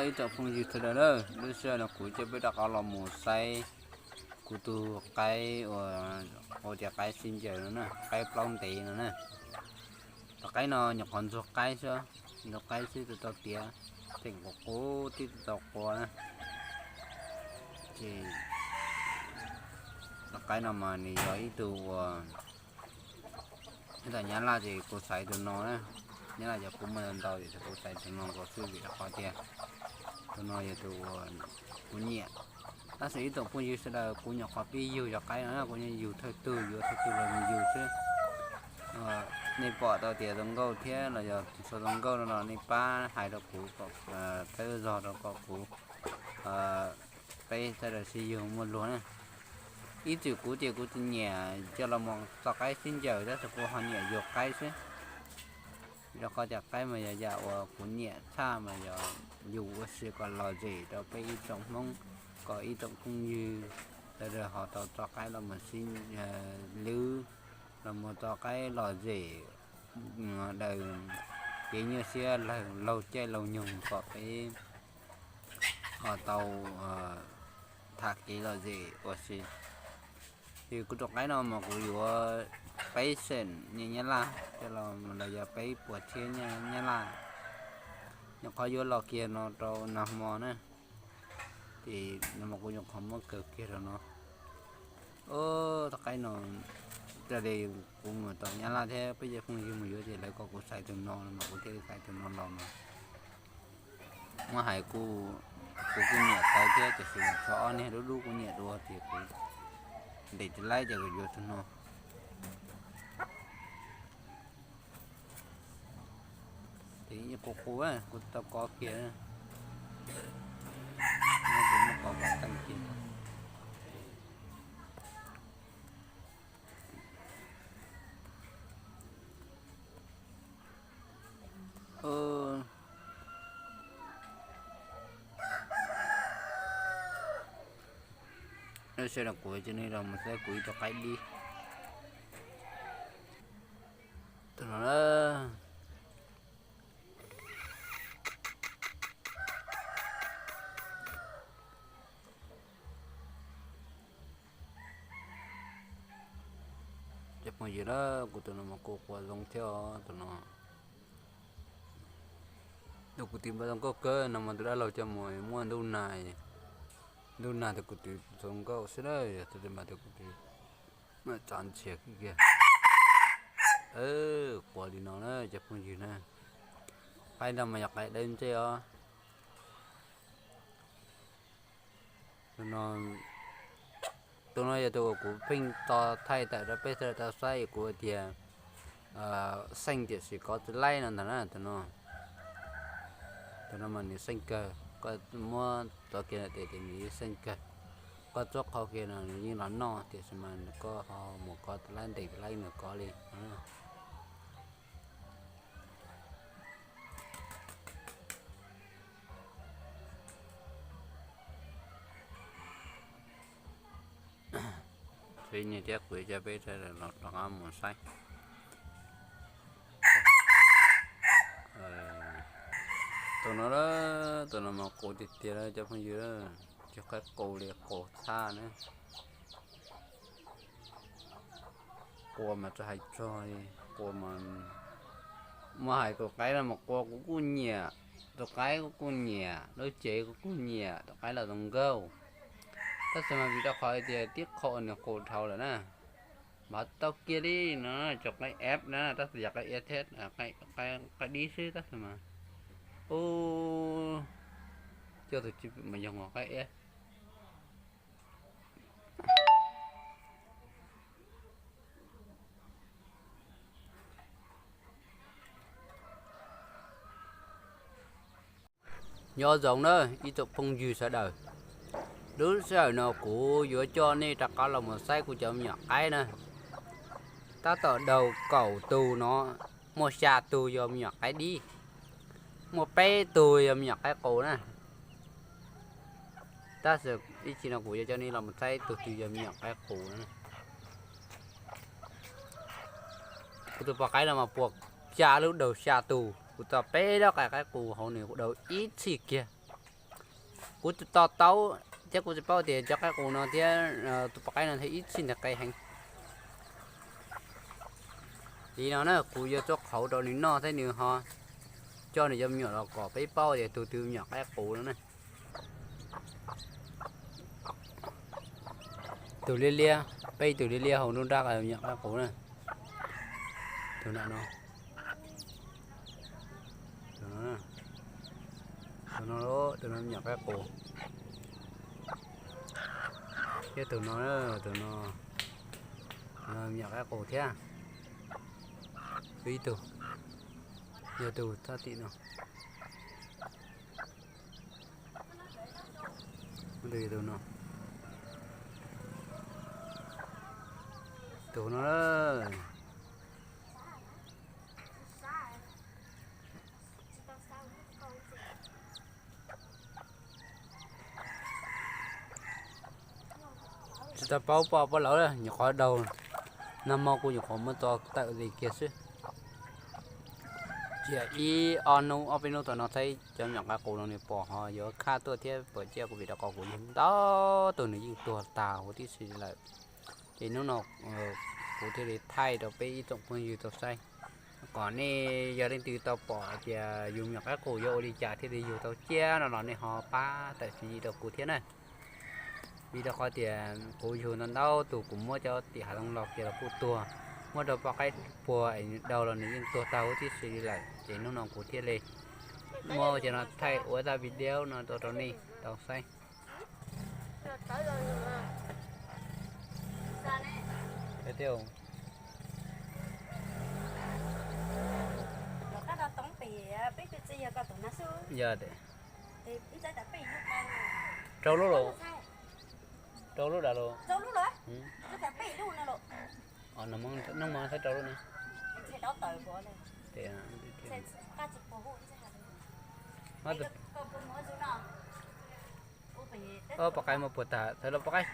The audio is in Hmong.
Ib tsoom phooj ywg sawv daws na, lub sij hawm no kuv coj peb rov qab los mus saib kuv tus qaib uas hu tias qaib sib ncaws no na, qaib plaub ntev no na. Tus qaib no nyuam qhuav ntxuag qaib xwb, ntxuag qaib xwb tsis tau tiav, tseem qus qus tib tsis tau qua na. Ces tus qaib no mas nws yog ib tug uas, ib tug Nyab Laj ces kuv xaiv tus no na. Nyab Laj cov kuv muaj ntau ntau ces kuv xaiv tus no nkaus xwb vim rau qhov tias tus no yog tus uas kuv nyiam. Tab sis ib tsoom phooj ywg sawv daws, kuv nyuam qhuav pib yug cov qaib no na, kuv yeej yug thawj tug, yuav thawj tug los yug xwb. Nej pom tau tias zoo nkauj thiab los yog tsis zoo nkauj no los nej pab hais rau kuv kom, pab zog rau kom kuv, peb sawv daws sib yug muaj luag na. Ib txwm kuv ces kuv tsis nyiam coj los mus txo qaib sib ncaws, tab sis kuv ho nyiam yug qaib xwb. Rau qhov tias qaib mas yog yam uas kuv nyiam tshaj mas yog yus ua si kom lom zem rau peb ib tsoom Hmoob, kom ib tsoom phooj ywg sawv daws ho tau txo qaib los mus sib lwb, los mus txo qaib lom zem daws kev nyuaj siab laug caij laug nyoog kom peb ho tau tham kev lom zem ua si. Ces kuv tus qaib no mas kuv yuav peb xeem nyiaj Nyab Laj coj los, los yog peb puas txhiab nyiaj Nyab Laj. Nyuam qhuav yuav los kiag no rau nag hmo na, ces nag hmo kuv nyuam qhuav muab kaw kiag rau no. Tus qaib no, raws li kuv mus tom Nyab Laj thiab peb cov phooj ywg mus yuav ces lawv kom kuv xaiv tus no no mas kuv thiaj li xaiv tus no los mas. Muab hais kuv kuj nyiam tau thiab, tiam sis mas tshuav ob niag dub dub kuv nyiam dua ces kuv ntes tsis laib ces kuv yuav tus no. Ces qus qus, kuv tau kov kiag. Kuv muab kov kom teej kiag. Lub sij hawm no kuv coj nej los mus saib kuv ib tug qaib dib. Tus no na. Cov phooj ywg na, kuv tus no mas kuv qua zoo thiab os, tus no. Tus kuv tis npaj zoo nkauj kawg no mas tus dab laug coj mus muaj ntuj nag, ntuj nag tus kuv tis zoo nkauj xwb na, yog tus mas tus kuv tis mas txav ntsiag kiag. Qua li no na cov phooj ywg na. Qaib no mas yog qaib dawb ntsej os. Tus no yog tus uas kuv pheej tso thaij tawm rau peb sawv daws tau saib, kuv tias xeej tiam sis kov tsis laib no ntag na tus no. Tus no mas nws xeej kawg, koj muab tso kiag ntawm tes ces nws yeej xeej kawg. Koj tsuab qhau kiag no nws yeej los noj, tiam sis mas koj ho mus kov tsis laib, ntes tsis laib nws kov li. Peb niag thiab kuv coj peb sawv daws los rov qab mus saib. Tus no, tus no mas qus tiag tiag lawm cov phooj ywg, cov qaib qus li qus tshaj na. Qua mas tsis hais txog li, qua mas, muab hais tus qaib no mas qua kuv kuj nyiam, tus qaib kuv kuj nyiam, lub cev kuv kuj nyiam, tus qaib los zoo nkauj. Tab sis mas vim rau qhov tias tib qho nws qus dhau lawm na, mas tau kiag li no, cov qaib eb na, tab sis yog qaib eb thiab, qaib dib xwb tab sis mas, u, coj tus tsis pum mas yog qaib eb. Nyob zoo na ib tsoom phooj ywg sawv daws, lub sij hawm no kuv yuav coj nej rov qab los mus saib kuv cov me nyuam qaib na. Tab tom daug kaum tus no, muaj xya tug yog me nyuam qaib dib, muaj peb tug yog me nyuam qaib qus na. Tab sis ib chim no kuv yuav coj nej los mus saib tus twg yog me nyuam qaib qus na. Kuv tus poj qaib no mas puas xya lub daug xya tus, kuv txo peb lub qaib, qaib qus hauv nws daug ib txhij kiag. Kuv tsis to taub thiab kuv tsis paub tias cov qaib qus no thiab tus poj qaib no thiab ib txhij ntawd qe heev. Li no na, kuv yuav tsuab qhauv rau nws noj thiab nws ho coj nws cov me nyuam los kom peb paub tias tus twg me nyuam qaib qus no na. Tus liab liab, peb tus liab liab hauv nruab nrab me nyuam qaib qus na. Tus no, tus no, tus no me nyuam qaib qus. Thiab tus no, tus no, me nyuam qaib qus thiab. Ib tug, yog tus thaj tim no. Tus no, tus no. Tsis tau paub poj paub lawv, nyuam qhuav daug, nag hmo kuv nyuam qhuav muab tso tawm li kiag xwb. Cia ib ob hnub ob peb hnub tom no saib cov me nyuam qaib qus no nws pom ho yuav khaj tuaj thiab puas ciaj kuv, vim rau qhov kuv yug ntau tus nws yeej tuag tag huv tib si lawm. Ces hnub no kuv thiaj li thaij rau peb ib tsoom phooj ywg tau saib, kom nej yog leej twg tau pom tias yus me nyuam qaib qus yuav ua li cas thiaj li yug tau ciaj no los nej ho pab tawm tswv yim rau kuv thiab na. Vim rau qhov tias kuv yug ntau ntau tus, kuv muab cov tim hav zoov los kiag los kuj tuag, muab rau poj qaib puag es nws daug los nws yeej tuag tag huv tib si li lawm. Ces hnub no kuv thiaj li muab cov no thaij ua zaj video no tuaj rau nej tau saib. Yog, rau lub los, rau lub dav los, no, no saib rau lub na. Poj qaib muab puag tag, thaum los poj qaib.